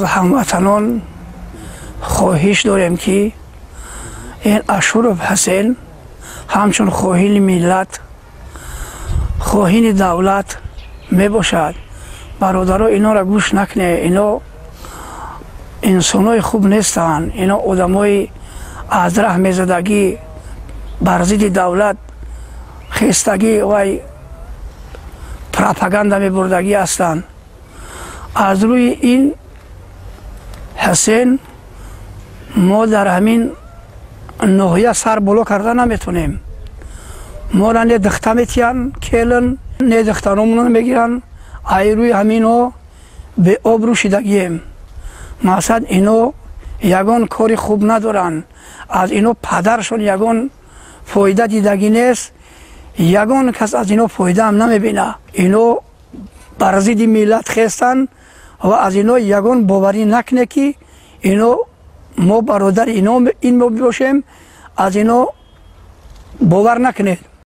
Аз ҳамватанон хоҳиш дорем, ки ин Ашуров Ҳасен ҳамчун хоҳини миллат, хоҳини давлат мебошад. Бародаро, инора гӯш накне. Ино инсонои хуб нестанд. Ино одамои аз раҳ мезадагӣ, бар зидди давлат хестагӣ, вай пропаганда мебурдагӣ ҳастанд. Аз рӯи ин Ҳасен мо дар ҳамин ноҳия сар боло карда наметонем. Мора не духта метиҳанд келин, не духтаромона мегиранд. Ай рӯи ҳамино беобрӯ шидагием. Мақсад, ино ягон кори хуб надоранд. Аз ино падаршон ягон фоида дидагӣ нест, ягон кас аз ино фоидаам намебина. Ино бар зидди миллат хестанд ва аз ино ягон боварӣ накне, ки ино мо бародари ино ин бошем. Аз ино бовар накунед.